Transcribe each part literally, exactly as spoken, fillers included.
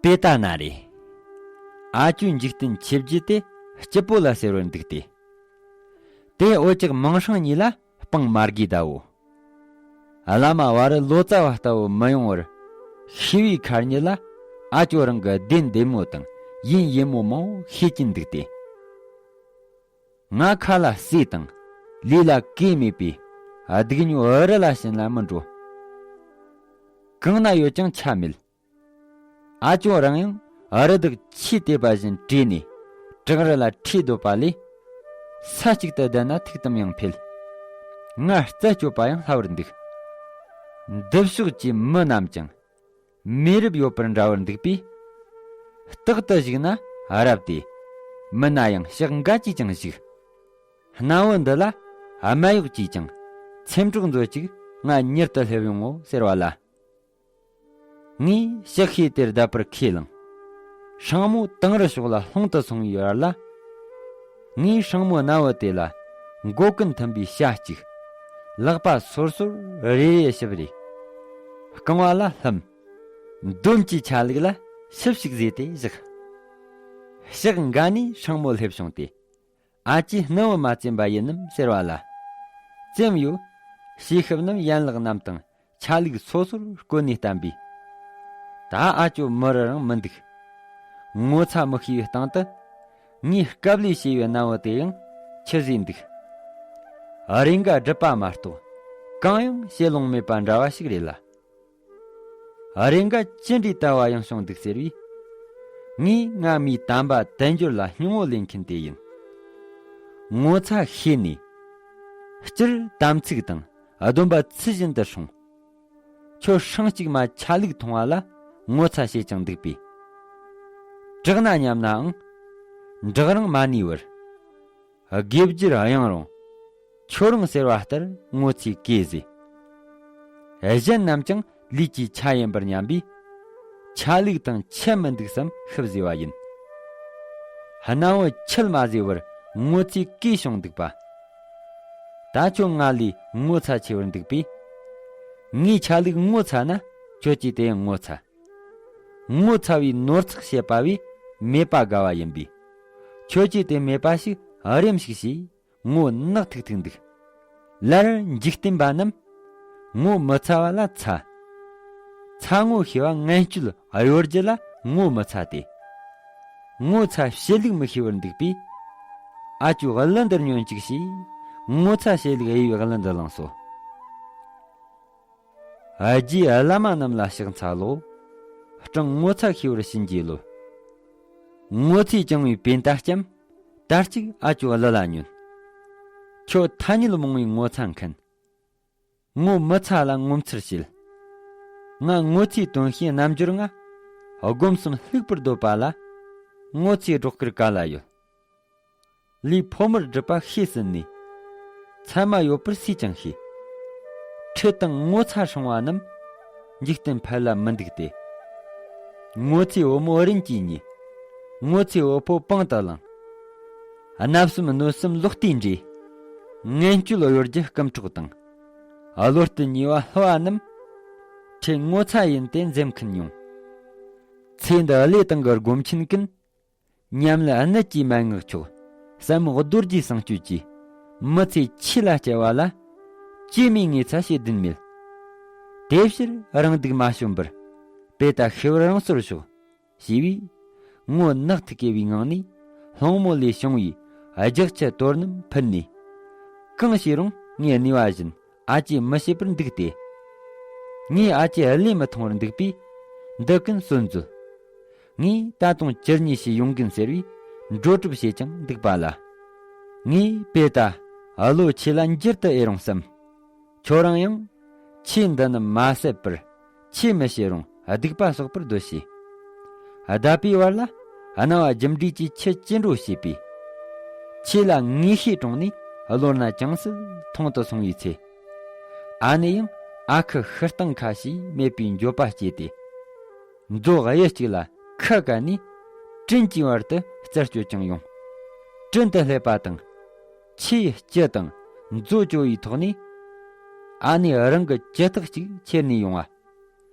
པེ་ཏ་ན་རེ། ཨ་ཅོའི་འཇིག་རྟེན་ཆེ་བརྒྱད་དེ་སྐྱིད་པོ་ལ་ཟེར་བར་འདུག་སྟེ། དེ་འོ་ཅག་མིང་སྲིང་གཉིས་ལ་སྤང་མ་དགོས་ད་འོ། བླ་མ་བ་རི་ལོ་ཙཱ་བ་ལྟ་བུ་མི་ཡོང་བར། ཤི་བའི་ཁར་ཉིད་ལ་ཨ་ཅོ་རང་གི་སྡེ་འདེམས་མོ་དང་ཡིན་ཡིན་མོ་མང་བོ་ཤེས་ཀྱིན་འདུག་སྟེ། ང་ཁ་ལ་ཟས་དང་ལུས་ལ་གོས་མེད་པས་སྡུག་ཉོ་ཨུ་རུ་ལ་ཕྱིན་ལ་མི་འགྲོ། གང་ན་ཡོད་ཀྱང་ཆ་མེད། ཨ་ཅོ་རང་ཡང་ཨུ་རུ་དག་ཆས་དེད་པ་བཞིན་བྲེས་ནས་བྲག་རི་ལ་ཁྲིད་སྡོད་པ་ལས། ས་གཅིག་ཏུ་བསྡད་ན་ཐུགས་དམ་ཡང་འཕེལ། ང་རྩད་གཅོད་པ་ཡང་སླ་བར་འདུག་འདི་ཕྱོགས་ཀྱི་མི་རྣམས་ཀྱང་མེ་རབས་ཡོད་པར་འདྲ་བར་འདུག་པས། རྟག་ཏུ་བཞུགས་ན་རབ་སྟེ། མི་ན་ཡང་ཞག་འགའ་གྱིས་ཀྱང་བཞུགས། གནའ་བོ་འདི་ལ་སྨད་གཡོགས་ཀྱིས་ཀྱང་ཚེམ་གྲོགས་མཛོད་ཅིག་ང་མྱུར་དུ་སླེབས་ཡོང་ངོ་ཟེར་བ་ལ། ངས་ཕྱག་ཤེས་དེར་བརྡབ་པར་ཁས་བླངས། སྲིང་མོ་དིང་རི་ཕྱོགས་ལ་ལྷུང་དུ་སོང་བའི་བར་ལ། ངས་སྲིང་མོ་གནའ་བོ་དེ་ལ་མགོ་ཀུན་ཐུམ་པའི་བྱ་གཅིག་ལག་པ་སོར་སོར་རེ་རེ་ཞིབ་རེ། རྐང་བ་ལ་ལྷམ། འདོམ་གྱི་ཆ་ལུགས་ལ་ཞིབ་ཞིག་བཟོས་ཏེ་བཞག་ཞག་འགའ་ནས་སྲིང་མོ་སླེབས་བྱུང་སྟེ། ཨ་ཅེ་སྣུམ་བུ་མ་བཙེམས་པ་ཡིན་ནམ་ཟེར་བ་ལ། བཙེམས་ཡོད། ཞེས་ཤུབས་རྣམས་ཡན་ལག་རྣམས་དང་ཆ་ལུགས་སོ་སོར་བཀོད་ནས་བསྟན་པས། ད་ཨ་ཅོ་མི་རུ་རང་མི་འདུག་ངོ་ཚ་མི་ཤེས་པའི་སྟེང་དུ། ངས་སྐབས་ལས་བྱས་པའི་གནའ་བོ་དེ་ཡང་ཆི་ཟིག་འདུག་ཨ་རེ་འགའ་སྒྲུབ་པ་མ་གཏོགས་གང་ཡང་བྱེད་ལོང་མེད་པ་འདྲ་བ་ཞིག་རེད་ལ། ཨ་རེ་འགའ་ཅི་འདྲའི་ལྟ་བ་ཡང་བྱུང་འདུག་ཟེར་བས། ངས་སྔ་མའི་དམ་པ་དལ་འབྱོར་ལ་སྙིང་བོ་ལེན་མཁན་དེ་ཡིན། ངོ་ཚ་ཤེས་ནས། སྤྱིར་དམ་ཚིག་དང་སྡོམ་པ་ཚུལ་བཞིན་དུ་སྲུང་། ཁྱོད་སྲང་གཅིག་མ་ཆ་ལུགས་མཐོང་བ་ལ་ངོ་ཚ་བྱེད་ཀྱང་འདུག་པས། བྲག་ན་མཉམ་ནའང་། བྲག་རང་མ་ནུས་པར། དགེ་བསྒྱུར་གཡེང་རུང་། ཁྱོད་རང་ཟེར་བ་ལྟར་ངོ་ཚའི་གོས་ཟོས། གཞན་རྣམས་ཀྱང་ལུས་ཀྱི་ཆ་ཡིན་པར་སྙམ་པས། ཆ་ལུགས་དང་ཆད་མི་འདུག་བསམ་ཤུབས་བཟོས་པ་ཡིན། གནའ་བོ་ཁྱིལ་མ་བཟོས་པར་ངོ་ཚའི་གོས་བྱུང་འདུག་པ། ད་ཁྱོད་ང་ལས་ངོ་ཚ་ཆེ་བར་འདུག་པས། ངའི་ཆ་ལུགས་ངོ་ཚ་ན་ཁྱོད་ཀྱིས་དེ་ཡང་ངོ་ཚ། ངོ་ཚ་བའི་ནོར་ཚགས་བྱེད་པ་བས་མེད་པ་དགའ་བ་ཡིན་པས། ཁྱོད་ཀྱིས་དེ་མེད་པ་ཞིག་རེམ་ཞིག་བྱས། ངོ་ནག་ཐིག་ཐིག་འདུག་ལར་འཇིག་རྟེན་པ་རྣམས་ངོ་མི་ཚ་བ་ལ་ཚ། ཚ་ངོ་ཤེས་པ་ངན་སྤྱོད་གཡོ་སྒྱུ་ལ་ངོ་མི་ཚ་སྟེ། ངོ་ཚ་བྱེད་ལུགས་མི་ཤེས་པར་འདུག་པས། ཨ་ཅོ་གླུ་འདིར་ཉོན་ཅིག་ཞེས་ངོ་ཚ་བྱེད་ལུགས་དབྱེ་བའི་གླུ་འདི་བླངས་སོ། རྗེ་བླ་མ་རྣམས་ལ་ཕྱག་འཚལ་ལོ། སྤྲང་ངོ་ཚ་ཤེས་པར་བྱིན་གྱིས་རློབས། ངོ་ཚས་བཅིངས་པའི་པེ་ཏ་སྐྱམ། ད་ཅིག་ཨ་ཅོ་གླུ་ལ་ཉོན། ཁྱོད་ཐ་སྙད་རྨོངས་པའི་ངོ་ཚ་མཁན། ངོ་མི་ཚ་ལ་ངོ་མཚར་བྱེད། ང་ངོ་ཚའི་དོན་ཤེས་རྣལ་འབྱོར་ང་། སྒོམ་གསུམ་ལྷུག་པར་འདོད་པ་ལ། ངོ་ཚའི་སྒྲོག་སྐུར་ག་ལ་ཡོད། ལུས་ཕོ་མོར་སྒྲིབ་པ་ཤེས་ཟིན་ནས། མཚན་མ་ཡོད་པར་སུས་ཀྱང་ཤེས། ཁྲེལ་དང་ངོ་ཚ་སྲུང་བ་རྣམས། འཇིག་རྟེན་ཕལ་ལ་མི་འདུག་སྟེ། ངོ་ཚའི་བུ་མོ་རིན་གྱིས་ཉེས། ངོ་ཚའི་བུ་ཕོ་པང་དུ་བླངས། བརྣབ་སེམས་གནོད་སེམས་ལོག་ལྟས་འདྲེས། ངན་སྤྱོད་གཡོ་སྒྱུ་རྐུ་འཕྲོག་དང་། བློ་གཏད་ཉེས་པ་ལྷུ་བ་རྣམས། ཁྲེལ་ངོ་ཚ་ཡིན་ཏེ་འཛེམ་མཁན་ཉུང་། ཚེ་འདི་བློས་བཏང་གི་སྒོམ་ཆེན་ཀུན། ཉམས་ལེན་གནད་ཀྱི་མན་ངག་མཆོག་བསམ་རྡོ་རྗེའི་གསང་སྤྱོད་ཀྱིས། མི་ཚེ་ཆོས་ལ་སྐྱེལ་བ་ལ། སྐྱེས་མའི་ངོ་ཚ་བྱེད་དོན་མེད། དེ་ཕྱིར་རང་སྡུག་མ་བྱུང་བར། དཔེ་ལྟ་ཤེས་པར་རང་སོར་ཞོག་ཞེས་པས། ངོ་ནག་ཐིག་གེ་བའི་ངང་ནས། སློང་མོ་ལས་བྱུང་བའི་ལྗགས་ཀྱི་དོར་རྣམས་ཕུད་ནས། གང་བྱས་རུང་ངས་ནུས་པ་བཞིན། ཨ་ཅེ་མི་བྱེད་པར་འདུག་སྟེ། ངས་ཨ་ཅེ་བློས་མི་ཐོངས་པར་འདུག་པས། འདི་ཀུན་གསོན་མཛོད། ངས་ད་དུང་ཅི་ཉེས་ཤིག་ཡོང་གིན་ཟེར་བས། འགྲོ་གྲབས་བྱེད་ཀྱང་འདུག་པ་ལ། ངས་དཔེ་ལྟ། བློ་ཆོས་ལ་འགྱུར་དུ་ཨེ་རུང་བསམ། ཁྱོད་རང་ཡང་། ཆོས་འདི་རྣམས་མ་ཟད་པར། ཆོས་མི་བྱེད་རུང་སྡིག་པ་གསོག་པར་འདོད་བྱས། ལྡབ་པའི་བར་ལ། སྣང་བ་རྒྱུ་འབྲས་ཀྱི་ཆུ་ཅི་འགྲོ་བྱེད་པས། ཆོས་ལ་ངེས་ཤེས་དྲངས་ནས། བློ་སྣ་ཅུང་ཟད་ཐུང་དུ་སོང་བའི་ཚེ། ཨ་ནེ་ཡང་ཨ་ཁུ་ཤི་སྟངས་ཁ་ཞིག་མེད་པའི་འགྱོད་པ་སྐྱེས་ཏེ། མཛོ་གཡུ་གཅིག་ལ་ཁ་བཀལ་ནས། སྤྲིན་གྱི་བར་དུ་རྩད་གཅོད་ཀྱང་ཡོང་། སྤྲིན་དུ་སླེབས་པ་དང་། ཆུའི་སྤྱི་དང་མཛོ་གཅོད་པའི་ཐོག་ནས། ཨ་ནེ་རང་གི་ཇུས་ཐག་ཅིག་ཁྱེར་ནས་ཡོང་བ།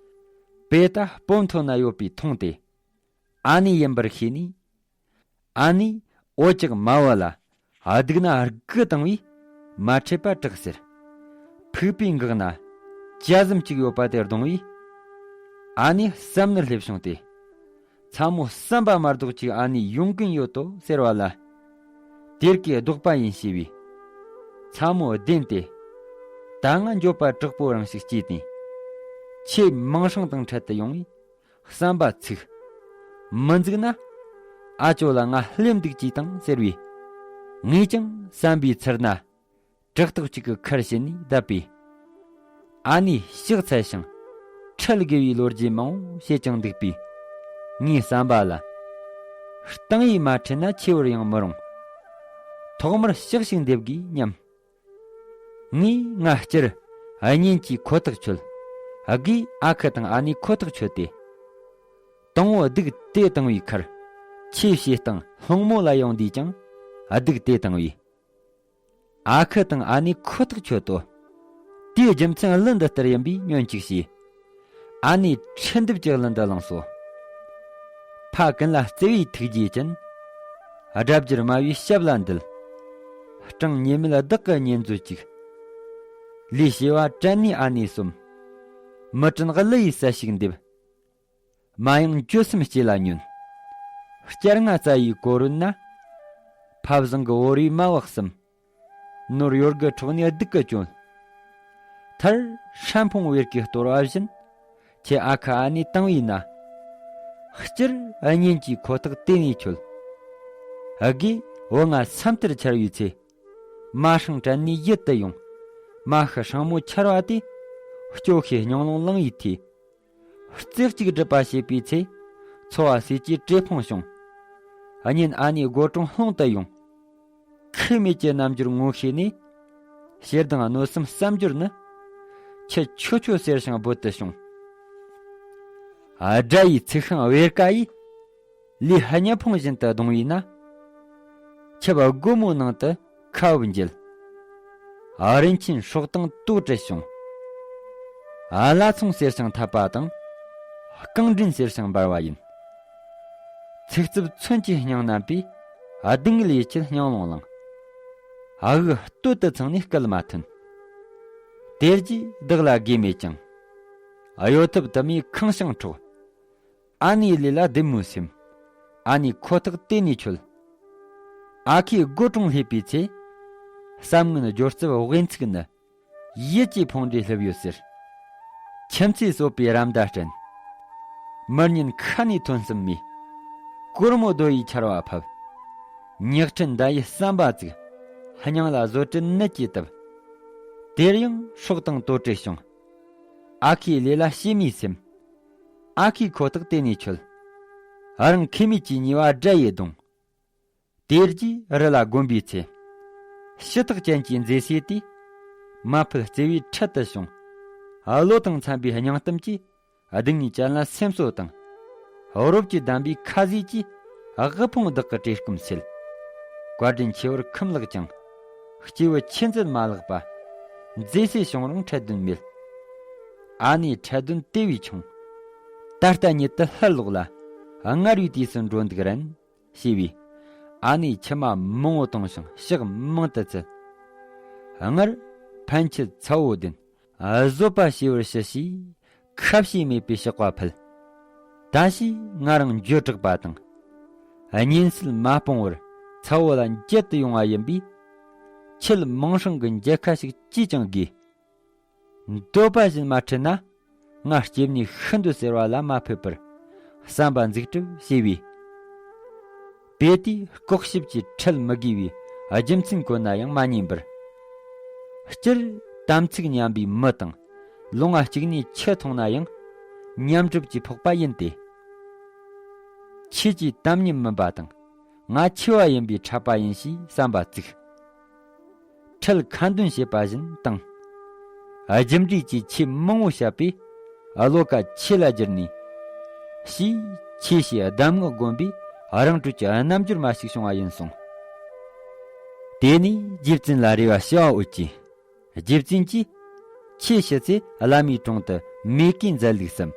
དཔེ་ལྟ་སྤོ་མཐོ་ན་ཡོད་པའི་མཐོང་སྟེ། ཨ་ནེ་ཡིན་པར་ཤེས་ནས། ཨ་ནེས་འོ་ཅག་མ་བུ་ལ་སྡུག་ན་སྒུག་བཏང་བས་མ་ཁྲེལ་བ་དྲག་ཟེར། ཕུག་པའི་འགག་ན་ཇ་ཟིམ་གཅིག་ཡོད་པ་དེ་བརྡུངས་བས། ཨ་ནེ་བསམ་ནུར་སླེབས་བྱུང་སྟེ། ཚ་མོ་བསམ་པ་མ་ལྡོག་ཅིག་ཨ་ནེ་ཡོང་གིན་ཡོད་དོ་ཟེར་བ་ལ། དེར་གི་ལྡོག་པ་ཡིན་ཞེས་པས། ཚ་མོ་བདེན་ཏེ། ད་ང་འགྱོད་པ་དྲག་པོ་རང་ཞིག་སྐྱེས་ཏེ། ཁྱེད་མིང་སྲིང་དང་འཕྲད་དུ་ཡོང་བས། བསམ་པ་ཚིག་མི་འཛུགས་ན། ཨ་ཅོ་ལ་ང་སླེབས་འདུག་ཅིས་དང་ཟེར་བས། ངས་ཀྱང་བསམ་པའི་ཚུལ་ན། དྲག་ཐོག་ཅིག་གི་ཁར་བྱིན་ནས་བསྡད་པས། ཨ་ནེས་ཕྱག་འཚལ་ཞིང་། ཁྲེལ་དགོས་པའི་ལོ་རྒྱུས་མང་བོ་བཤད་ཀྱང་འདུག་པས། ངའི་བསམ་པ་ལ། སྟེང་ཡིས་མ་ཁྲིད་ན་ཆེ་བར་ཡང་མི་རུང་། ཐོག་མར་ཕྱག་ཞིག་འདེབས་དགོས་སྙམ། ངས་ང་སྤྱིར་གཉེན་གྱི་ཁོ་ཐག་ཆོད། དགེས་ཨ་ཁུ་དང་ཨ་ནེ་ཁོ་ཐག་ཆོད་དེ། དང་བོ་སྡུག་དེ་བཏང་བའི་ཁར། ཆེ་བྱེད་སྟངས་སློང་མོ་ལ་ཡོང་དུས་ཀྱང་སྡུག་དེ་བཏང་བས། ཨ་ཁུ་དང་ཨ་ནེ་ཁོ་ཐག་ཆོད་དོ། དེའི་རྒྱུ་མཚན་གླུ་འདི་ལྟར་ཡིན་པས་ཉོན་ཅིག་ཞེས། ཨ་ནེས་ཁྲི་འདེབས་ཀྱི་གླུ་འདི་བླངས་སོ། ཕ་ཀུན་ལ་བརྩེ་བའི་ཐུགས་རྗེ་ཅན། དགྲ་བགེགས་དམའ་བའི་ཞབས་ལ་འདུད། སྤྲང་ཉེས་མེད་བདག་གི་གཉེན་མཛོད་ཅིག། ལས་བྱེ་བ་དྲན་ནས་ཨ་ནེ་གསོམ། མི་དྲན་གླུ་ཡི་ས་ཞིག་འདེབས། མ་ཡང་འགྱོད་སེམས་སྐྱེ་ལ་ཉོན། བསྐྱར་ང་རྩ་ཡི་གོ་རོལ་ན། ཕ་བཟང་གི་བོར་བའི་མ་བག་གསུམ། ནོར་ཡོར་གི་འཕྲོག་ནས་སྡུག་གི་གྱོན། མཐར་ཧྲན་ཕུང་བེར་གྱི་གཏོར་བ་བཞིན། ཁྱེད་ཨ་ཁུ་ཨ་ནེ་བཏང་བས་ན། སྤྱིར་གཉེན་གྱི་ཁོ་ཐག་དེ་ནས་ཆོད། དགེས་བུ་ང་ས་མཐར་འཕྱར་བའི་ཚེ། མ་སྲང་དྲན་ནས་ཡིད་དུ་ཡོང་། མ་ཤི་སྲང་མོ་འཕྱར་བ་དེ། སྐྱོ་ཤས་སྙིང་རླུང་ལངས་ཡི་ཐེ། རྩེ་གཅིག་སྒྲིབ་པ་བྱེད་པའི་ཚེ། འཚོ་བ་ཟས་ཀྱི་བཀྲེས་ཕོངས་བྱུང་། གཉེན་ཨ་ནེ་སྒོ་དྲུང་ལྷུང་དུ་ཡོང་། ཁུ་མེད་ཀྱི་རྣམ་འགྱུར་ངོ་ཤེས་ནས། ཞེ་སྡང་གནོད་སེམས་བསམ་སྦྱོར་ནི། ཁྱེད་ཆོ་ཆོ་ཟེར་ཞིང་འབོད་དུ་བྱུང་། དགྲ་ཡི་ཚིག་ཤིང་བེར་ཀ་ཡིས། ལུས་སྙི་ཕུང་བཞིན་དུ་གདུང་བས་ན། ཆབ་སྒོ་མོའི་ནང་དུ་ཁ་འབབ་འགྱེལ། རིན་ཆེན་སྲོག་དང་དོ་དྲི་བྱུང་། བླ་ཚོང་ཟེར་ཞིང་འཐབ་པ་དང་། རྐང་འདྲེན་ཟེར་ཞིང་འབར་བ་ཡིན། ཚིག་རྩུབ་མཚོན་གྱིས་སྙིང་མནན་པས། སྡུག་བསྔལ་ཡིད་ཆད་སྙིང་རླུང་ལངས། དབུགས་སྟོད་དུ་ཚང་ནས་སྐད་མ་ཐོན། དེ་རྗེས་བདག་ལ་དགེ་མེད་ཀྱང་། གཡོ་ཐབས་དུ་མའི་ཁེངས་ཞིང་འཕྲོག། ཨ་ནེའི་ལུས་ལ་བདུད་མོའི་སེམས། ཨ་ནེ་ཁོ་ཐག་དེ་ནས་ཆོད། ཨ་ཁུའི་སྒོ་དྲུང་སླེབས་པའི་ཚེ། བསམ་ངན་སྦྱོར་རྩུབ་དབེན་ཚིག་ནི། ཡིད་ཀྱི་ཕུང་འདྲེས་ལྷུབ་ཡོད་ཟེར། ཁྱིམ་མཚེས་གསོད་པའི་ར་མདའ་སྤྲན། མི་གཉེན་ཁ་ནས་ཐོན་བསམ་མེད། གོར་མོ་རྡོ་ཡི་ཆར་བ་ཕབ། ཉག་ཕྲན་མདའ་ཡི་བསམ་པ་བཙུགས། སྙིང་ལ་བཟོད་བྲལ་ནད་ཀྱིས་བཏབ། དེར་ཡང་སྲོག་དང་དོ་དྲི་བྱུང་། ཨ་ཁུའི་ལུས་ལ་ཕྱི་མའི་སེམས། ཨ་ཁུའི་ཁོ་ཐག་དེ་ནས་ཆོད། རང་ཁུ་མེད་ཀྱི་ཉེས་པ་དགྲ་ཡིས་བརྡུངས། དེ་རྗེས་རི་ལ་བསྒོམ་པའི་ཚེ། ཕྱི་ཐག་ཅན་གྱི་མཛེས་སྲས་དེས། མ་ཕུད་བརྩེ་བའི་ཁྲལ་དུ་བྱུང་། བློ་དང་འཚམ་པའི་སྙིང་གཏམ་གྱིས། སྡུག་བསྔལ་ཅན་ལ་སེམས་གསོ་དང་། རོབ་ཀྱིས་བསྡམས་པའི་ཁ་ཟས་ཀྱིས། དབུལ་ཕོངས་བདག་གི་བཀྲེས་སྐོམ་སེལ། བཀའ་དྲིན་ཆེ་བར་ཁམས་བརླག་ཀྱང་། སྐྱེས་བུ་ཆོས་མཛད་མ་ལགས་པ། མཛེས་སྲས་བྱུང་རུང་འཕྲལ་དོན་མེད། ཨ་ནེ་འཕྲལ་དོན་དེ་བས་ཆུང་། ད་ལྟ་ཉིད་དུ་ལྷར་ལོག་ལ། སྔར་བས་དུས་སུ་འགྲོ་འདུག་རན། ཞེས་པས། ཨ་ནེས་མཆི་མ་མང་བོ་བཏང་ཞིང་ཕྱག་མང་དུ་བཙལ། སྔར་ཕན་ཆད་ཚ་བོ་བདེན། བཟོད་པ་ཞེས་པར་ཞུ་ཞེས། ཁ་ཞེ་མེད་པའི་ཕྱག་པ་ཕུལ། ད་ཞེས་ང་རང་འགྱོད་དྲག་པ་དང་། གཉེན་སྲོལ་མ་སྤོང་བར་ཚ་བོ་ལ་འགྱེད་དུ་ཡོང་བ་ཡིན་པས། ཁྱེད་མིང་སྲིང་གི་མཇལ་ཁ་ཞིག་ཅིས་ཀྱང་དགོས། འདོད་པ་བཞིན་མ་འཕྲད་ན། ང་སྐྱེ་གནས་ཤི་འདོད་ཟེར་བ་ལ་མ་ཕོད་པར། བསམ་པ་འཛུགས་གྲབས་བྱས་པས། དེ་དུས་ལྐོག་ཞིབ་ཀྱིས་ཁྲལ་མི་དགོས་པའི་རྒྱུ་མཚན་བཀོད་ན་ཡང་མ་ཉན་པར། སྤྱིར་དམ་ཚིག་ཉམས་པའི་མི་དང་། ལོང་བ་གཅིག་ནས་ཆུ་འཐུང་ན་ཡང་། ཉམས་གྲིབ་ཀྱིས་ཕོག་པ་ཡིན་ཏེ། ཁྱེད་ཀྱིས་དམ་ཉམས་མིན་པ་དང་། ང་འཆི་བ་ཡིན་པས་འཕྲད་པ་ཡིན་ཞེས་བསམ་པ་བཙུགས། ཁྲལ་ཁ་འདོན་བྱེད་པ་བཞིན་བཏང་། རྒྱུ་འབྲས་ཀྱི་ཆེས་མང་བོ་བཤད་པས། བློ་ཁ་ཆེ་ལ་གྱུར་ནས། ཞེས་ཆེ་ཞེས་གདམས་ངག་བསྒོམས་པས། རང་གྲོལ་གྱི་རྣམ་འགྱུར་མ་ཞིག་བྱུང་བ་ཡིན་གསུངས། དེ་ནས་རྗེ་བཙུན་ལ་རེ་བ་ཞུ་བ་འོས་ཀྱིས། རྗེ་བཙུན་གྱིས། ཁྱེད་ཤི་ཚེ་བླ་མའི་དྲུང་དུ་མེ་གིས་མཛད་ལུགས་སམ།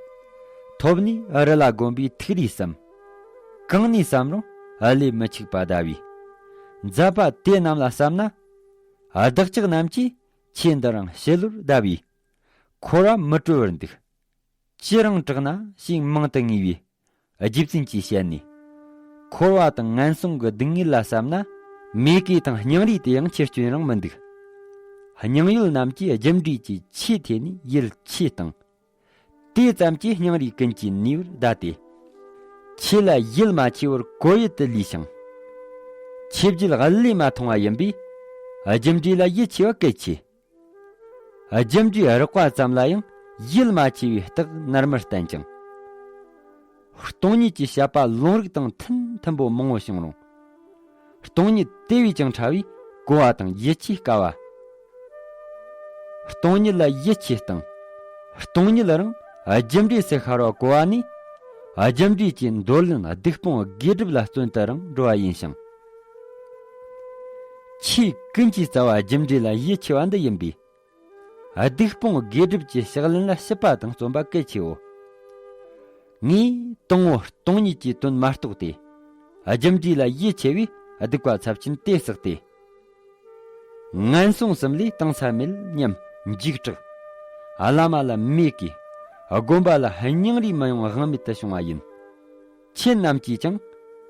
ཐོབ་ནས་རི་ལ་བསྒོམ་པའི་ཐུགས་རེ་བསམ། གང་ནས་བསམ་རུང་བློས་མི་འཆུག་པ་གདའ་བས། མཛད་པ་དེ་རྣམས་ལ་བསམ་ན། བདག་ཅག་རྣམས་ཀྱིས་ཆོས་འདི་རང་བྱེད་ལོར་གདའ་བས། འཁོར་བ་མི་གྲོལ་བར་འདུག་ཅི་རང་དྲག་ན་ཞེས་མང་དུ་ངུས་པས། རྗེ་བཙུན་གྱིས་བཤད་ནས། འཁོར་བ་དང་ངན་སོང་གི་སྡུག་བསྔལ་ལ་བསམ་ན། མོས་གུས་དང་སྙིང་རུས་དེ་ཡང་ཆེར་སྐྱོན་རང་མི་འདུག་སྙིང་ཡུལ་རྣམས་ཀྱིས་རྒྱུ་འབྲས་ཀྱི་ཆོས་ཐོས་ནས་ཡིད་ཆེས་དང་། དེ་ཙམ་གྱིས་སྙིང་རུས་ཀུན་གྱིས་ནུས་པར་གདའ་སྟེ། ཆོས་ལ་ཡིད་མ་ཆེས་པར་གོ་ཡུལ་དུ་ལུས་ཤིང་། ཆོས་བརྒྱད་བློས་མ་ཐོངས་པ་ཡིན་པས། རྒྱུ་འབྲས་ལ་ཡིད་ཆེས་པ་གལ་ཆེ། རྒྱུ་འབྲས་རགས་པ་ཙམ་ལ་ཡང་ཡིད་མ་ཆེས་པའི་རྟགས་ནར་མར་བསྟན་ཅིང་། སྟོང་ཉིད་ཀྱི་བཤད་པ་ལུང་རིགས་དང་མཐུན་མཐུན་པོ་མང་བོ་བྱུང་རུང་། སྟོང་ཉིད་དེ་བས་ཀྱང་ཕྲ་བས་གོ་བ་དང་ཡིད་ཆེས་དཀའ་བ། སྟོང་ཉིད་ལ་ཡིད་ཆེས་དང་། སྟོང་ཉིད་རང་རྒྱུ་འབྲས་སུ་ཤར་བ་གོ་བ་ནི། རྒྱུ་འབྲས་ཀྱི་འདོད་ལན་སྡིག་སྤོང་དགེ་སྒྲུབ་ལ་བརྩོན་དུ་རང་འགྲོ་བ་ཡིན་ཞིང་། ཆོས་ཀུན་གྱི་རྩ་བ་རྒྱུ་འབྲས་ལ་ཡིད་ཆེས་པ་འདི་ཡིན་པས། སྡིག་སྤོང་དགེ་སྒྲུབ་ཀྱི་ཕྱག་ལེན་ལ་ཞིབ་པ་དང་བརྩོན་པ་གལ་ཆེའོ། ངས་དང་པོ་སྟོང་ཉིད་ཀྱི་དོན་མ་རྟོགས་ཏེ། རྒྱུ་འབྲས་ལ་ཡིད་ཆེས་པས་སྡིག་པ་ཚབས་ཆེན་དེ་བསགས་ཏེ། ངན་སོང་གསུམ་ལས་དྭངས་ས་མེད་སྙམ་འཇིགས་སྐྲག་བླ་མ་ལ་མོས་གུས། དགོན་པ་ལ་སྙིང་རུས་མི་ཡོང་དབང་མེད་དུ་བྱུང་བ་ཡིན། ཁྱེད་རྣམས་ཀྱིས་ཀྱང་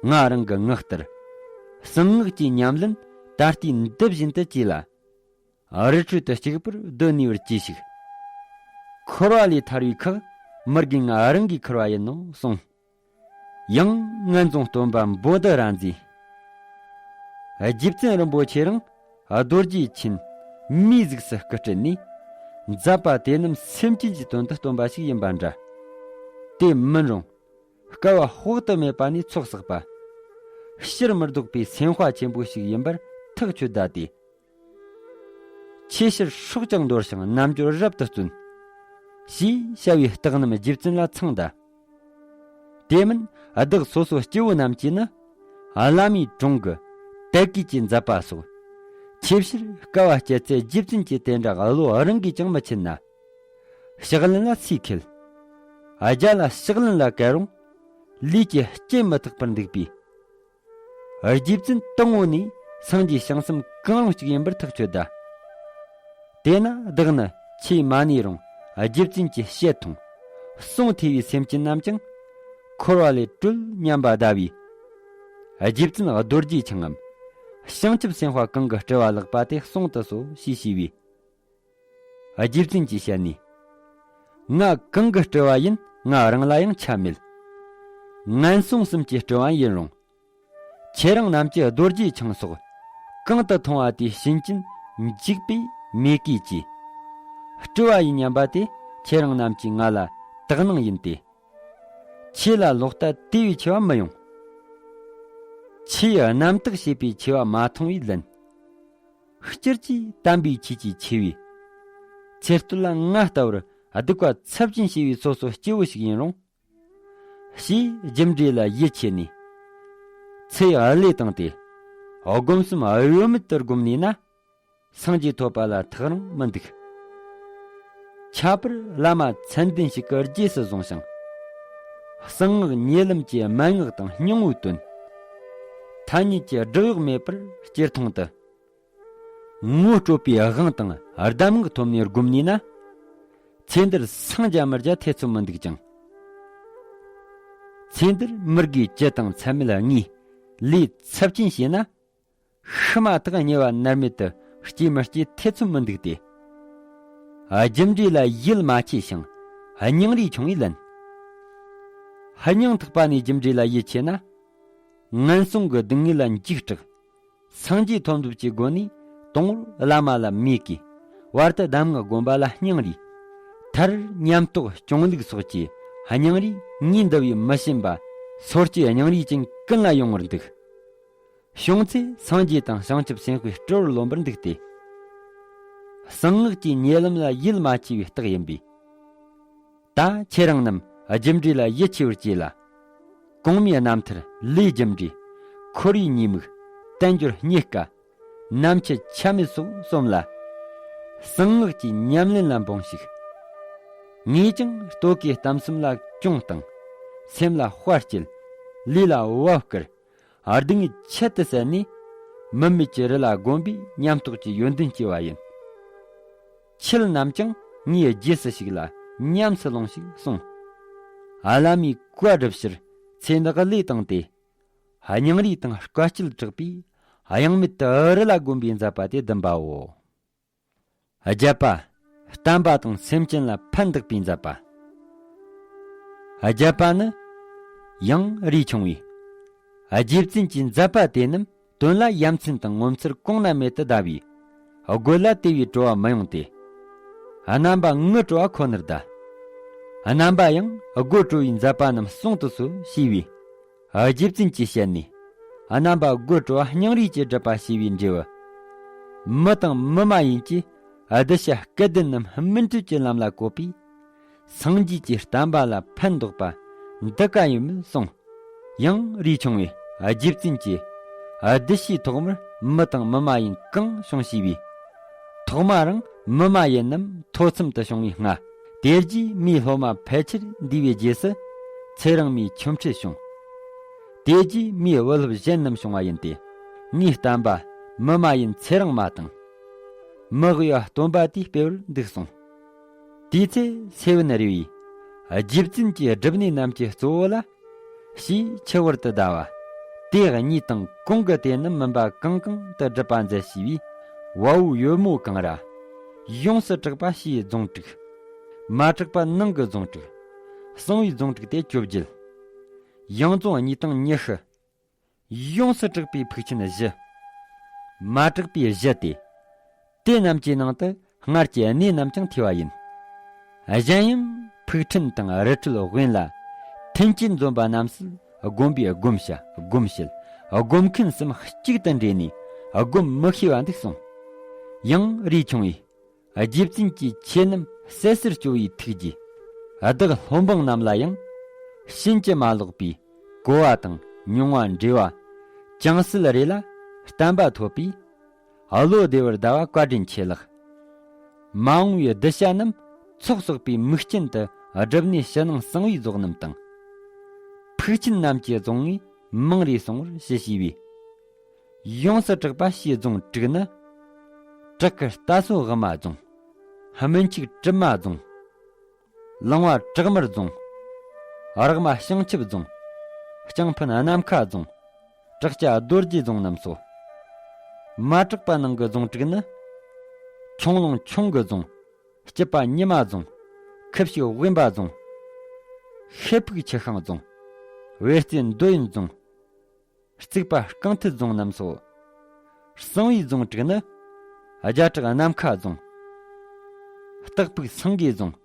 ང་རང་གི་ངག་ལྟར། གསང་སྔགས་ཀྱི་ཉམས་ལེན་ད་ལྟའི་འདི་བཞིན་དུ་བྱས་ལ། རི་ཁྲོད་དུ་གཅིག་པུར་སྡོད་ནུས་པར་གྱིས་ཤིག་འཁོར་བ་ལས་ཐར་བའི་ཁག་མི་དགོས་ང་རང་གིས་འཁུར་བ་ཡིན་ནོ་གསུངས། ཡང་ངན་སོང་སྟོན་པ་འབོད་སྡུད་ར་མཛེས། རྗེ་བཙུན་རིན་པོ་ཆེ་རང་རྡོ་རྗེ་ཆེན་མིའི་གཟུགས་སུ་སྐུ་སྤྲུལ་ནས། མཛད་པ་དེ་རྣམས་སེམས་ཅན་གྱི་དོན་དུ་སྟོན་པ་ཞིག་ཡིན་པ་འདྲ། དེ་མིན་རུང་། སྐལ་བ་དཔག་ཏུ་མེད་པ་ནས་ཚོགས་བསགས་པ། ཕྱིར་མི་ལྡོག་པའི་སེམས་དཔའ་ཆེན་པོ་ཞིག་ཡིན་པར་ཐག་ཆོད་གདའ་སྟེ། ཆེས་ཕྱིར་སྲོག་ཀྱང་འདོར་ཞིང་རྣལ་འབྱོར་རབ་ཏུ་བརྩོན། ཞེས་བྱ་བའི་རྟགས་རྣམས་རྗེ་བཙུན་ལ་ཚང་གདའ། དེ་མིན་བདག་སོ་སོ་སྐྱེ་བོ་རྣམས་ཀྱིས་ནི། བླ་མའི་དྲུང་གི་དད་གུས་ཀྱི་མཛད་པ་སོགས། ཆེས་ཕྱིར་དཀའ་བ་སྤྱད་ཚེ་རྗེ་བཙུན་གྱི་དེ་འདྲ་བློ་རང་གིས་ཀྱང་མི་ཆེན་ན། ཕྱག་ལེན་ལ་སུས་མཁས། རྒྱ་ལ་ཕྱག་ལེན་ལ་བཀལ་རུང་། ལུས་ཀྱི་སྐྱེ་མི་ཐག་པར་འདུག་པས། རྗེ་བཙུན་དང་པོ་ནས་སངས་རྒྱས་བྱང་སེམས་གང་རུང་གཅིག་ཡིན་པར་ཐག་ཆོད་གདའ། དེས་ན་བདག་ནི་ཆོས་མ་ནུས་རུང་རྗེ་བཙུན་གྱི་བཤད་མཐོང་། གསུང་ཐོས་པའི་སེམས་ཅན་རྣམས་ཀྱང་འཁོར་བ་ལས་གྲོལ་སྙམ་པ་གདའ་བས། རྗེ་བཙུན་རྡོ་རྗེ་འཆང་ངམ། བྱང་ཆུབ་སེམས་དཔའ་གང་གི་སྤྲུལ་བ་ལགས་པ་དེ་གསུང་དུ་གསོལ་ཞེས་ཞུས་པས། རྗེ་བཙུན་གྱིས་བཤད་ནས། ང་གང་གི་སྤྲུལ་བ་ཡིན་ང་རང་ལ་ཡང་ཆ་མེད། ངན་སོང་གསུམ་གྱི་སྤྲུལ་བ་ཡིན་རུང་། ཁྱེད་རང་རྣམས་ཀྱི་རྡོ་རྗེ་འཆང་སོགས་གང་དུ་མཐོང་བ་དེའི་བྱིན་ཅན་འཇིགས་པས་མོས་གུས་ཀྱིས། སྤྲུལ་བ་ཡིན་སྙམ་པ་དེ་ཁྱེད་རང་རྣམས་ཀྱིས་ང་ལ་དག་སྣང་ཡིན་ཏེ། ཆོས་ལ་ལོག་ལྟ་དེ་བས་ཆེ་བ་མི་ཡོང་། ཆོས་ཡི་རྣམ་དག་བྱེད་པའི་ཆེ་བ་མ་མཐོང་བས་ལན། སྤྱིར་གྱིས་དམ་པའི་ཆོས་ཀྱི་ཆེ་བའི། ཚེ་སྟོད་ལ་ང་ལྟ་བུར་སྡིག་པ་ཚབས་ཆེན་བྱས་པའི་སོ་སོ་སྐྱེ་བོ་ཞིག་ཡིན་རུང་། ཞེས་རྒྱུ་འབྲས་ལ་ཡིད་ཆེས་ནས། ཚེ་ཡི་བློས་བཏང་སྟེ། སྒོམ་གསུམ་གཡོ་མེད་དུ་བསྒོམས་ནས་ན། སངས་རྒྱས་ཐོབ་པ་ལ་ཐག་རིང་མི་འདུག་ཁྱད་པར་བླ་མ་མཚན་ལྡན་ཞིག་གིས་རྗེས་སུ་བཟུང་ཞིང་། གསང་སྔགས་ཉེ་ལམ་གྱི་མན་ངག་དང་སྙིང་པོའི་དོན། ཐ་སྙད་ཀྱི་སྦྲགས་གཡོག་མེད་པར་སྤྱིར་མཐོང་དུ། ངོ་སྤྲོད་པའི་དབང་དང་གདམས་ངག་ཐོབ་ནས་བསྒོམས་ནས་ན། ཚེ་འདིར་སངས་རྒྱ་མི་རྒྱ་ཐེ་ཚོམ་མི་འདུག་ཅིང་། ཚེ་འདིར་མི་དགེ་བཅུ་དང་མཚམས་མེད་གཉིས་ལས་ཚབས་ཆེན་བྱས་ན། ཤི་མ་ཐག་དམྱལ་བ་མནར་མེད་དུ་སྐྱེ་མི་སྐྱེ་ཐེ་ཚོམ་མི་འདུག་སྟེ། རྒྱུ་འབྲས་ལ་ཡིད་མ་ཆེས་ཤིང་སྙིང་རུས་ཆུང་བས་ལན། སྙིང་ཐག་པ་ནས་རྒྱུ་འབྲས་ལ་ཡིད་ཆེས་ན། ངན་སོང་གི་སྡུག་བསྔལ་ལ་འཇིགས་སྐྲག་སངས་རྒྱས་ཐོབ་འདོད་ཀྱི་སྒོ་ནས་དང་པོར་བླ་མ་ལ་མོས་གུས། བར་དུ་གདམས་ངག་སྒོམ་པ་ལ་སྙིང་རུས། མཐར་ཉམས་རྟོགས་སྐྱོང་ལུགས་སོགས་ཀྱི་སྙིང་རུས་ངས་འདི་བས་མི་ཞན་པ། སོ་སྐྱེའི་སྙིང་རུས་ཅན་ཀུན་ལ་ཡོང་བར་འདུག་བྱུང་ཚེ་སངས་རྒྱས་དང་བྱང་ཆུབ་སེམས་དཔའི་སྤྲུལ་བར་རློམ་པར་འདུག་སྟེ། གསང་སྔགས་ཀྱི་ཉེ་ལམ་ལ་ཡིད་མ་ཆེས་པའི་རྟགས་ཡིན་པས། ད་ཁྱེད་རང་རྣམས་རྒྱུ་འབྲས་ལ་ཡིད་ཆེས་པར་བྱས་ལ། གོང་མའི་རྣམ་ཐར་ལས་རྒྱུ་འབྲས། ཁོར་ཡུག་ཉེས་དམིགས། དལ་འབྱོར་རྙེད་དཀའ། ནམ་འཆི་ཆ་མེད་སོགས་གསུམ་ལ། གསང་སྔགས་ཀྱི་ཉམས་ལེན་ལ་འབངས་ཤིག་ངས་ཀྱང་ལྟོ་གོས་གཏམ་གསུམ་ལ་གྱོང་བཏང་། སེམས་ལ་དཔའ་སྐྱེད། ལུས་ལ་བབས་དཀར། སྡུག་བསྔལ་ཆེད་དུ་བསལ་ནས། མི་མེད་ཀྱི་རི་ལ་བསྒོམས་པས་ཉམས་རྟོགས་ཀྱི་ཡོན་ཏན་སྐྱེ་བ་ཡིན། ཁྱེད་རྣམས་ཀྱང་ངའི་རྗེས་སུ་ཞུགས་ལ་ཉམས་སུ་ལོངས་ཤིག་གསུངས། བླ་མའི་བཀའ་སྒྲུབ་ཕྱིར་ཚེ་འདི་གི་ལས་བཏང་སྟེ། སྙིང་རུས་དང་དཀའ་སྤྱད་དྲག་པས་གཡེང་མེད་དུ་རི་ལ་བསྒོམས་པའི་མཛད་པ་དེ་བདུན་པའོ། བརྒྱད་པ། བསྟན་པ་དང་སེམས་ཅན་ལ་ཕན་བཏགས་པའི་མཛད་པ། བརྒྱད་པ་ནི། ཡང་རས་ཆུང་བས། རྗེ་བཙུན་གྱི་མཛད་པ་དེ་རྣམས་དོན་ལ་ཡ་མཚན་དང་ངོ་མཚར་གོང་ན་མེད་དུ་གདའ་བས། དགོད་ལ་དེ་བས་བྲོ་བ་མི་ཡོང་སྟེ། རྣམ་པ་ངུ་བྲོ་བ་ཁོ་ནར་གདའ། རྣམ་པ་ཡང་དགོད་བྲོ་བའི་མཛད་པ་རྣམས་གསུང་དུ་གསོལ་ཞེས་པས། རྗེ་བཙུན་གྱི་ཞལ་ནས། རྣམ་པ་དགོད་བྲོ་བ་སྙིང་རུས་ཀྱི་སྒྲུབ་པ་ཞེས་པའི་འགྲེལ་བ། མི་དང་མི་མ་ཡིན་གྱི་གདུལ་བྱ་སྐལ་ལྡན་རྣམས་སྨིན་གྲོལ་གྱི་ལམ་ལ་བཀོད་པའི། སངས་རྒྱས་ཀྱི་བསྟན་པ་ལ་ཕན་འདོགས་པ་འདི་ཀ་ཡིན་མོད་གསུངས། ཡང་རས་ཆུང་བས་རྗེ་བཙུན་གྱི་གདུལ་བྱའི་ཐོག་མར་མི་དང་མི་མ་ཡིན་གང་བྱུང་ཞེས་པས། ཐོག་མ་རང་མི་མ་ཡིན་རྣམས་ཐོ་འཚམ་དུ་བྱུང་བའི་སྔ། དེ་རྗེས་མིའི་སློབ་མ་ཕལ་ཆེར་འདུས་པའི་རྗེས་སུ་ཚེ་རིང་མའི་ཆོ་འཕྲུལ་བྱུང་། དེ་རྗེས་མིའི་བུ་སློབ་གཞན་རྣམས་བྱུང་བ་ཡིན་ཏེ། ངའི་བསྟན་པ་མི་མ་ཡིན་ཚེ་རིང་མ་དང་། མི་དབུས་པ་སྟོན་པ་དེས་སྤེལ་བར་འདུག་གསུངས། དེའི་ཚེ་ཚེ་བན་རི་བས་རྗེ་བཙུན་གྱི་སྒྲུབ་གནས་རྣམས་ཀྱི་གཙོ་བོ་ལ། ཞེས་ཆུ་བུར་དུ་བཟླ་བ། དེ་གཉིས་དང་གོང་གི་དེ་རྣམས་མིན་པ་གང་གང་དུ་སྒྲུབ་པ་མཛད་ཞེས་པས། བ་འོའི་ཡོལ་མོ་གང་ར། ཡོངས་སུ་གྲགས་པ་ཞེས་རྫོང་དྲུག། མ་གྲགས་པ་ནང་གི་རྫོང་དྲུག། གསང་བའི་རྫོང་དྲུག་སྟེ་བཅོ་བརྒྱད། ཡང་རྫོང་གཉིས་དང་ཉི་ཤུ། ཡོངས་སུ་གྲགས་པའི་ཕུག་ཆེན་བཞི། མ་གྲགས་པའི་བཞི་སྟེ། དེ་རྣམས་ཀྱི་ནང་དུ་སྔར་གྱི་གནས་རྣམས་ཀྱང་ཐོས་པ་ཡིན། གཞན་ཡང་ཕུག་ཕྲན་དང་རི་ཁྲོད་དབེན་ལ་ཐུན་སྐྱེད་འཛོམས་པ་རྣམས་སུ་བསྒོམ་པའི་སྒོམ་བྱ་སྒོམ་བྱེད་སྒོམ་མཁན་གསུམ་གཅིག་ཏུ་འདྲེས་ནས་སྒོམ་མི་ཤེས་པ་འདུག་གསུངས། ཡང་རས་ཆུང་བས་རྗེ་བཙུན་གྱི་ཆོས་རྣམས་གསལ་སར་སྤྱོད་པའི་ཐུགས་རྗེས། བདག་སློབ་འབངས་རྣམས་ལ་ཡང་ཕྱིན་ཅི་མ་ལོག་པའི་གོ་བ་དང་མྱོང་བ་འདྲེས་པ་ཅུང་ཟད་རེ་ལ་བསྟན་པ་ཐོབ་པས། བློ་བདེ་བར་བདའ་བ་བཀའ་དྲིན་ཆེ་ལགས། མ་འོངས་པའི་གདུལ་བྱ་རྣམས་ཚོགས་གསོག་པའི་མིག་རྐྱེན་དུ་སྒྲུབ་གནས་ཕྱི་ནང་གསང་བའི་རྫོགས་རྣམས་དང་། ཕུག་ཆེན་རྣམས་ཀྱི་རྫོང་ངས་མང་རེ་གསུང་བར་ཞུ་ཞེས་པས། ཡོངས་སུ་གྲགས་པ་ཞེས་རྫོང་དྲུག་ནི། བྲག་གི་རྟ་སོ་དབུ་མ་རྫོང་། སྨིན་ཆུ་གྲིབ་མ་རྫོང་། ལང་བ་བྲག་དམར་རྫོང་། རག་མ་བྱང་ཆུབ་རྫོང་། ལྕང་ཕན་ནམ་མཁའ་རྫོང་། བྲག་སྐྱ་རྡོ་རྗེ་རྫོང་རྣམས་སོ། མ་གྲགས་པ་ནང་གི་རྫོང་དྲུག་ནི། ཁྱུང་ལུང་ཁྱུང་གི་རྫོང་། སྐྱིད་པ་ཉི་མ་རྫོང་། ཁུ་བྱུག་དབེན་པ་རྫོང་། ཤེལ་ཕུག་ཆུ་ཤིང་རྫོང་། བེར་རྩེ་འདོད་ཡོན་རྫོང་། རྩིག་པ་རྐང་མཐིལ་རྫོང་རྣམས་སོ། གསང་བའི་རྫོང་དྲུག་ནི། རྒྱ་བྲག་ནམ་མཁའ་རྫོང་། སྟག་ཕུག་སེང་གེ་རྫོང་།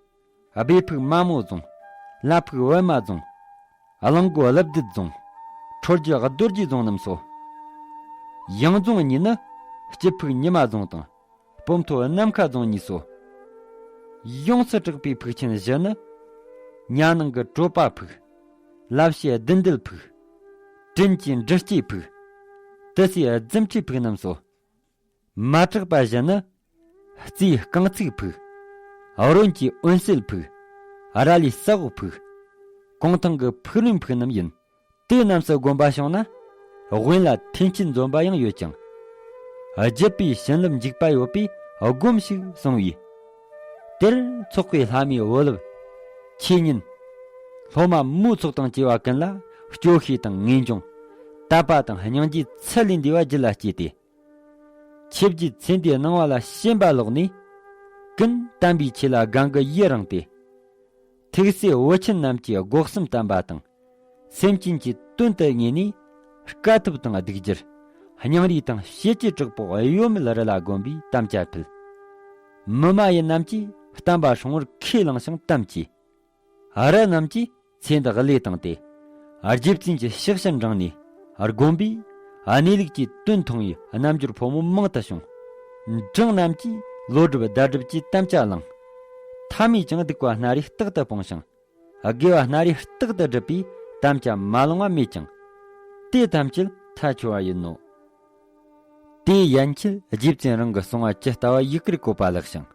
སྦས་ཕུག་མ་མོ་རྫོང་། ལ་ཕུག་པད་མ་རྫོང་། གླང་མགོ་ཀླུ་བདུད་རྫོང་། ཁྲོ་རྒྱུད་རྡོ་རྗེ་རྫོང་རྣམས་སོ། ཡང་རྫོང་གཉིས་ནི། སྐྱིད་ཕུག་ཉི་མ་རྫོང་དང་། སྤོམ་མཐོ་ནམ་མཁའ་རྫོང་གཉིས་སོ། ཡོངས་སུ་གྲགས་པའི་ཕུག་ཆེན་བཞི་ནི། གཉའ་ནང་གི་གྲོ་པ་ཕུག། ལ་ཕྱེད་བདུད་འདུལ་ཕུག། དྲིན་གྱི་འབྲི་སྐྱེས་ཕུག། དུ་སའི་རྫུ་འཕྲུལ་ཕུག་རྣམས་སོ། མ་གྲགས་པ་བཞི་ནི། རྩིའི་རྐང་ཚུགས་ཕུག། རོན་གྱི་འོད་གསལ་ཕུག། ར་ལི་ས་འོག་ཕུག། གུང་ཐང་གི་ཕུག་རོན་ཕུག་རྣམས་ཡིན། དེ་རྣམས་སུ་སྒོམ་པ་བྱུང་ན། དབེན་ལ་ཐེག་ཆེན་འཛོམས་པ་ཡང་ཡོད་ཀྱང་། བརྒྱུད་པའི་བྱིན་རླབས་འཇུག་པ་ཡོད་པས་སྒོམས་ཤིག་གསུང་བས། དེར་ཚོགས་པའི་ལྷ་མིའི་འོད་རླབས། ཆོས་ཉན། སློབ་མ་མོའི་ཚོགས་དང་བཅས་པ་ཀུན་ལ་སྐྱོ་ཤས་དང་ངེས་འབྱུང་། དད་པ་དང་སྙིང་རྗེ་ཚད་ལས་འདས་པ་རྒྱུད་ལ་སྐྱེས་ཏེ། ཆོས་བརྒྱུད་ཚེ་འདིའི་སྣང་བ་ལ་ཞེན་པ་ལོག་ནས། ཀུན་བསྟན་པའི་ཆོས་ལ་དགའ་མགུ་ཡིད་རངས་ཏེ། ཐུགས་སྲས་བུ་ཆེན་རྣམས་ཀྱི་སྒོ་གསུམ་བསྟན་པ་དང་། སེམས་ཅན་གྱི་དོན་དུ་ངེས་ནས། དཀའ་ཐུབ་དང་སྡིག་སྦྱོར། སྙིང་རུས་དང་ཞེ་བཅད་དྲག་པོ་གཡོ་མེད་རི་ལ་བསྒོམས་པས་དམ་བཅའ་ཕུལ། མི་མ་ཡིན་རྣམས་ཀྱིས་བསྟན་པ་སྲུང་བར་ཁས་བླངས་ཤིང་དམ་བཅས། རི་རྣམས་ཀྱིས་ཚེ་འདི་བློས་བཏང་སྟེ། རྗེ་བཙུན་གྱི་ཕྱག་ཕྱི་འབྲངས་ནས་བསྒོམས་པས། གནས་ལུགས་ཀྱི་དོན་མཐོང་བའི་རྣལ་འབྱོར་ཕོ་མོ་མང་དུ་བྱུང་། འབྲིང་རྣམས་ཀྱིས་བློ་སྒྲུབ་བརྡ་སྒྲུབ་ཀྱི་དམ་བཅའ་བླངས། ཐ་མས་ཀྱང་སྡིག་པ་སྣ་རེ་རྟག་ཏུ་སྤངས་ཤིང་། དགེ་བ་སྣ་རེ་རྟག་ཏུ་བསྒྲུབས་པས་དམ་བཅའ་མ་བླངས་པ་མེད་ཀྱང་། དེ་ཐམས་ཅད་མཐའ་འཁྱོལ་བ་ཡིན་ནོ། དེའི་ཡན་ཆད་རྗེ་བཙུན་རང་གི་གསུང་བ་ཇི་ལྟ་བ་ཡི་གེར་བཀོད་པ་ལེགས་ཤིང་།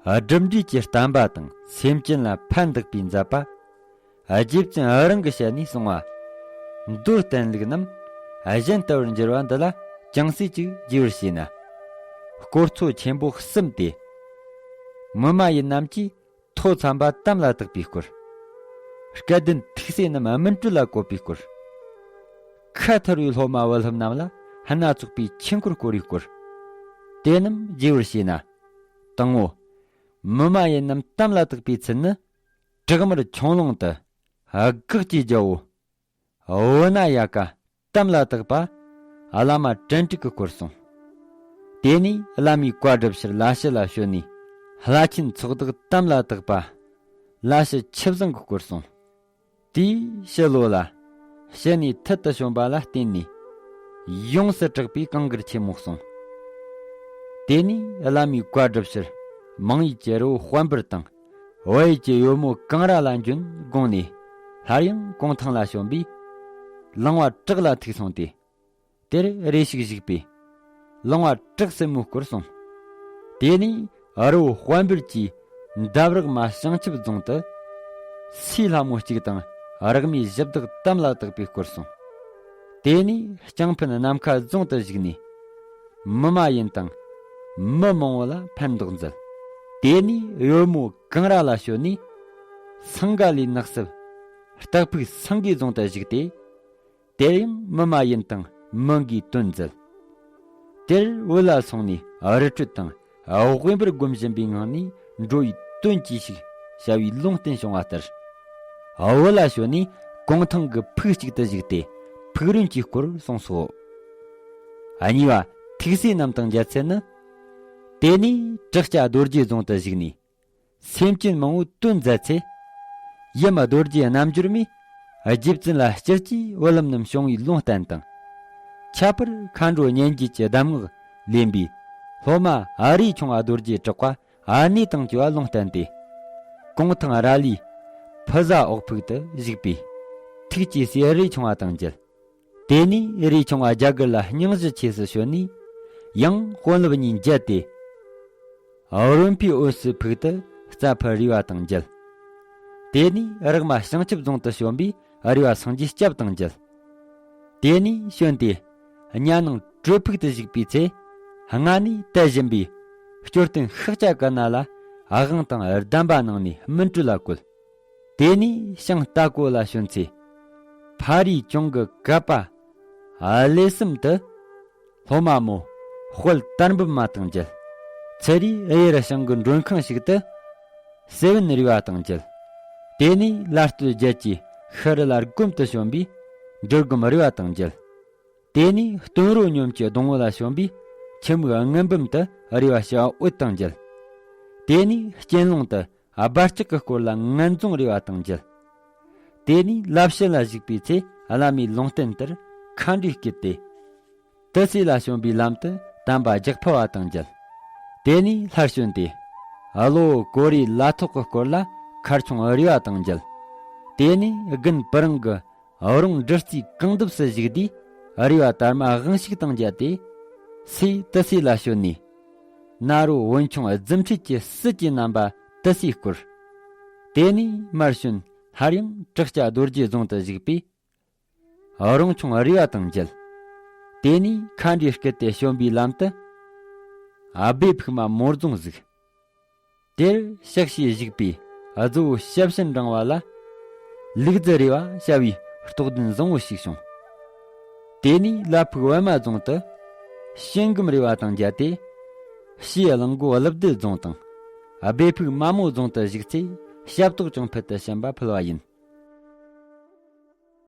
སྒྲུབ་འབྲས་ཀྱི་བསྟན་པ་དང་སེམས་ཅན་ལ་ཕན་བཏགས་པའི་མཛད་པ། རྗེ་བཙུན་རང་གི་ཞལ་ནས་གསུང་བ། མདོ་བསྟན་ལུགས་རྣམས་གཞན་ལྟ་བུར་འགྱུར་བ་འདི་ལ་ཅུང་ཟད་ཅིག་རྒྱས་པར་བྱས་ན། དཀོར་མཚོ་ཆེན་པོ་གསུམ་སྟེ། མི་མ་ཡིན་རྣམས་ཀྱིས་ཐོ་འཚམ་པ་དམ་ལ་བཏགས་པའི་སྐོར། སྐལ་ལྡན་ཐུགས་སྲས་རྣམས་སྨིན་གྲོལ་ལ་བཀོད་པའི་སྐོར། ཁ་ཐར་བའི་སློབ་མ་བུ་སློབ་རྣམས་ལ་སྣ་ཚོགས་པའི་ཆོས་འཁོར་བསྐོར་བའི་སྐོར། དེ་རྣམས་རྒྱས་པར་བྱས་ན། དང་པོ། མི་མ་ཡིན་རྣམས་དམ་ལ་བཏགས་པའི་ཚུལ་ནི། བྲག་དམར་ཁྱུང་ལུང་དུ། སྒེག་གི་རྒྱལ་པོ། བུ་ན་ཡ་ཀ་དམ་ལ་བཏགས་པ། བླ་མ་དྲན་དྲུག་གི་སྐོར་གསུངས། དེ་ནས་བླ་མའི་བཀའ་སྒྲུབ་ཕྱིར་ལ་ཕྱི་ལ་བྱོན་ནས། ལྷ་ཆེན་ཚོགས་བདག་དམ་ལ་བཏགས་པ། ལ་ཕྱི་ཆུ་བཟང་གི་སྐོར་གསུངས། དེའི་ཕྱི་ལོ་ལ། ཕྱི་ནས་ཐུལ་དུ་བྱོན་པ་ལ་བརྟེན་ནས། ཡོངས་སུ་གྲགས་པའི་གངས་དཀར་ཆེན་མོ་གསུངས། དེ་ནས་བླ་མའི་བཀའ་སྒྲུབ་ཕྱིར། མང་ཡུལ་གྱི་རི་བོ་དཔལ་འབར་དང་། བལ་ཡུལ་གྱི་ཡོལ་མོ་གངས་ར་ལ་འབྱོན་དགོངས་ནས། སླར་ཡང་གུང་ཐང་ལ་བྱོན་པས། ལང་བ་བྲག་ལ་ཐུག་སོང་སྟེ། དེར་རེ་ཞིག་བཞུགས་པས། ལང་བ་བྲག་སྲིན་མོའི་སྐོར་གསུངས། དེ་ནས་རི་བོ་དཔལ་འབར་གྱི་འདབས་རགས་མ་བྱང་ཆུབ་རྫོང་དུ། སྲས་ལྷ་མོ་གཅིག་དང་རགས་མའི་གཞི་བདག་དམ་ལ་བཏགས་པའི་སྐོར་གསུངས། དེ་ནས་ལྕང་ཕན་ནམ་མཁའ་རྫོང་དུ་བཞུགས་ནས། མི་མ་ཡིན་དང་། མི་མང་བོ་ལ་ཕན་འདོགས་མཛད། དེ་ནས་ཡོལ་མོ་གངས་ར་ལ་བྱོན་ནས། སིངྒ་ལའི་ནགས་གསེབ། སྟག་ཕུག་སེང་གེ་རྫོང་དུ་བཞུགས་ཏེ། དེར་ཡང་མི་མ་ཡིན་དང་མི་འགའི་དོན་མཛད། དེར་བོད་ལ་སོང་ནས་རི་ཁྲོད་དང་དབེན་པར་སྒོམ་བཞིན་པའི་ངང་ནས་འགྲོ་བའི་དོན་གྱིས་ཤིག་བྱ་བའི་ལུང་བསྟན་བྱུང་བ་ལྟར། བོད་ལ་བྱོན་ནས་གུང་ཐང་གི་ཕུག་གཅིག་ཏུ་བཞུགས་ཏེ་ཕུག་རོན་གྱི་སྐོར་གསུངས་སོ། གཉིས་པ། ཐུགས་སྲས་རྣམས་དང་མཇལ་ཚད་ནི། དེ་ནས་བྲག་སྐྱ་རྡོ་རྗེ་རྫོང་དུ་བཞུགས་ནས། སེམས་ཅན་མང་པོའི་དོན་མཛད་ཚེ། ཡུམ་རྡོ་རྗེ་རྣལ་འབྱོར་མས་རྗེ་བཙུན་ལ་སྤྱིར་གྱིས་བུ་ལམ་རྣམས་བྱུང་བའི་ལུང་བསྟན་དང་། ཁྱད་པར་མཁའ་འགྲོ་སྙན་བརྒྱུད་ཀྱི་གདམས་ངག་ལེན་པའི་སློབ་མ་ཨ་རིའི་ཆུང་བ་རྡོ་རྗེ་གྲགས་པ་ཨ་ནེ་དང་བཅས་པ་ལུང་བསྟན་ཏེ། གུང་ཐང་ར་ལིའི་ཕུ་ཟ་འོག་ཕུག་ཏུ་བཞུགས་པས། ཐུགས་ཀྱི་སྲས་རས་ཆུང་བ་དང་མཇལ། དེ་ནས་རས་ཆུང་བ་རྒྱ་གར་ལ་སྙིང་རྗེ་ཆེ་སུ་བྱོན་ནས། ཡང་དཔོན་སློབ་གཉིས་མཇལ་ཏེ། རོན་ཕུའི་འོས་སུ་ཕུག་ཏུ་རྩ་ཕུ་རི་བ་དང་མཇལ། དེ་ནས་རག་མ་བྱང་ཆུབ་རྫོང་དུ་བྱོན་པས་རི་བ་སངས་རྒྱས་སྐྱབས་དང་མཇལ། དེ་ནས་བྱོན་ཏེ། གཉའ་ནང་གྲོལ་ཕུག་ཏུ་བཞུགས་པའི་ཚེ། སྔ་ནས་དད་བཞིན་པའི་སྐྱོར་སྟོན་ཤཱཀྱ་ཀ་ན་ལ་དབང་དང་གདམས་པ་གནང་ནས་སྨིན་གྲོལ་ལ་བཀོད། དེ་ནས་ཤིང་རྟ་ཀོ་ལ་བྱོན་ཚེ། ཕ་རིའི་གྱང་གི་ཀ་པ་ཨ་ལེ་གསུམ་དུ། སློབ་མ་མོ་དཔལ་དར་འབུམ་མ་དང་མཇལ། ཚེ་རིའི་གཡུ་རུ་ཞིང་གི་མགྲོན་ཁང་ཞིག་ཏུ། སེ་བན་རི་བ་དང་མཇལ། དེ་ནས་ལ་སྟོད་རྒྱལ་གྱི་ཤི་རི་ལ་སྒོམ་དུ་བྱོན་པས་འབྲི་སྒོམ་རི་བ་དང་མཇལ། དེ་ནས་སྟོན་རོ་སྙོམས་ཀྱི་སྡོང་བོ་ལ་བྱོན་པས་ཁྱི་མིག་རྔུལ་འབུམ་དུ་རི་བ་ཞི་བ་འོད་དང་མཇལ། དེ་ནས་གཅེན་ལུང་དུ་སྦར་ལྕག་གི་སྐོར་ལ་ངན་རྫོང་རི་བ་དང་མཇལ། དེ་ནས་ལ་ཕྱི་ལ་བཞུགས་པའི་ཚེ་བླ་མའི་ལུང་བསྟན་ལྟར་མཁའ་འགྲོས་བསྐུལ་ཏེ། ཏི་སེ་ལ་བྱོན་པའི་ལམ་དུ་དམ་པ་རྒྱགས་ཕུ་བ་དང་མཇལ། དེ་ནས་སླར་བྱོན་ཏེ། གློ་བོ་ཀོ་རེ་ལ་ཐོག་གི་སྐོར་ལ་མཁར་ཆུང་རི་བ་དང་མཇལ། དེ་ནས་དགུན་སྤུ་རིང་གི་རོང་འབྲི་རྩིའི་གངས་འདབས་སུ་བཞུགས་དུས་རི་བ་དར་མ་དབང་ཕྱུག་དང་མཇལ་ཏེ། སུས་ཏི་སེ་ལ་བྱོན་ནས། ན་རོ་བོན་ཆུང་རྫུ་འཕྲུལ་གྱི་སྲིད་ཀྱི་རྣམ་པ་ཏི་སེ་བསྐོར། དེ་ནས་མར་བྱོན་སླར་ཡང་བྲག་སྐྱ་རྡོ་རྗེ་རྫོང་དུ་བཞུགས་པས། རོང་ཆུང་རི་བ་དང་མཇལ། དེ་ནས་མཁའ་འགྲོས་བསྐུལ་ཏེ་བྱོན་པའི་ལམ་དུ། ཨ་སྦེ་ཕུག་མ་མོ་རྫོང་གཟིགས། དེར་ཕྱག་བྱས་བཞུགས་པའི་རྫི་བོ་ཞབས་ཕྱི་འབྲང་བ་ལ། ལུག་རྫི་རེ་བ་བྱ་བའི་རྟོགས་ལྡན་བཟང་བོ་ཞིག་བྱུང་། དེ་ནས་ལ་ཕུག་པད་མ་རྫོང་དུ། ཞིང་སྒོམ་རེ་བ་དང་མཇལ་ཏེ། ཕྱིའི་གླང་མགོ་ཀླུ་བདུད་རྫོང་དང་། སྦེ་ཕུག་མ་མོ་རྫོང་དུ་བཞུགས་ཚེ་ཞབས་ཏོག་ཀྱང་ཕུལ་དུ་ཕྱིན་པ་ཕུལ་བ་ཡིན།